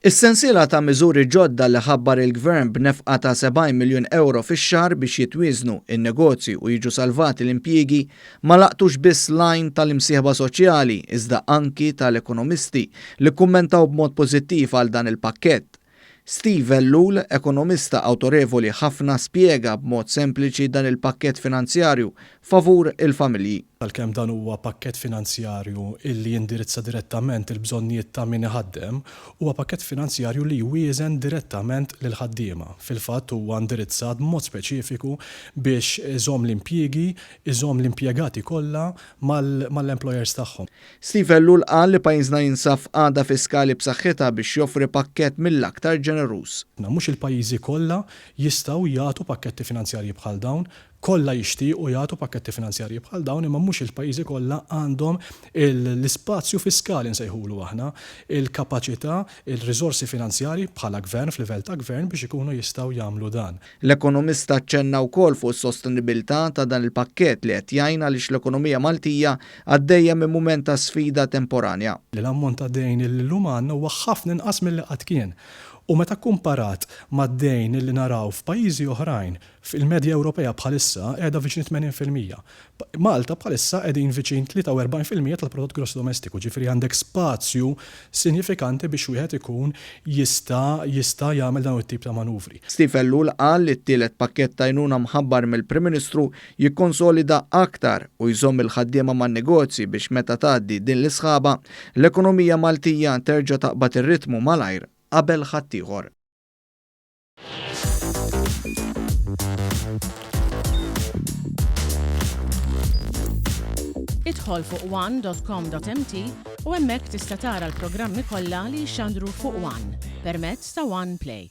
Is-sensiela ta' miżuri ġodda li ħabbar il-Gvern b'nefqa ta' 70 miljun ewro fix-xahar biex jitwieżnu n-negozji u jiġu salvati l-impjiegi ma laqtux biss l-għajn tal-imsieħba soċjali iżda anki tal-ekonomisti li kkummentaw b'mod pożittiv għal dan il-pakkett. Steve Ellul, ekonomista awtorevoli ħafna spjega b'mod sempliċi dan il-pakkett finanzjarju favur il-familji. Għalkemm dan huwa pakkett finanzjarju illi jindirizza direttament il-bżonnijiet ta' min iħaddem, huwa pakkett finanzjarju li jwieżen direttament lill-ħaddiema. Fil-fatt huwa indirizzat b'mod speċifiku biex iżomm l-impjiegi, iżomm l-impjegati kollha mal-employers tagħhom. Steve Ellul qal li pajjiżna jinsab f'qagħda fiskali b'saħħitha biex joffri pakkett mill-aktar ġeneruż. Mhux il-pajjiżi kollha jistgħu jagħtu pakketti finanzjarji bħal dawn, kollha jixtiequ jagħtu pakketti finanzjarji bħal dawn imma mhux il-pajjiżi kollha għandhom l-ispazju fiskali nsejħulu aħna, il-kapaċità, il-riżorsi finanzjarji bħala gvern, f'livell ta' gvern biex ikunu jistgħu jagħmlu dan. L-ekonomista aċċenna wkoll fuq is-sostenibilità ta' dan il-pakkett li qed jgħin għaliex l-ekonomija Maltija għaddejja minn mument ta' sfida temporanja. L-ammont ta' dejn li llum għandna huwa ħafna inqas milli qatt kien. U meta kkumparat mad-dejn li naraw f'pajjiżi oħrajn, il-medja Ewropea bħalissa qiegħda viċin 80%. Malta bħalissa qegħdin viċin 43% tal-prodott gross domestiku, ġifieri għandek spazju sinjifikanti biex wieħed ikun jista' jista' jagħmel dawn it-tip ta' manuvri. Steve Ellul qal li t-tielet pakkett ta' għajnuna mħabbar mill-Prim Ministru jikkonsolida aktar u jżomm il-ħaddiema man-negozji biex meta tgħaddi din l-isħaba, l-ekonomija Maltija terġa' taqbad ir-ritmu malajr qabel ħaddieħor. Idħol fuq one.com.mt u hemmhekk tista' tara l-programmi kollha li jixxandru fuq One permezz ta' One Play.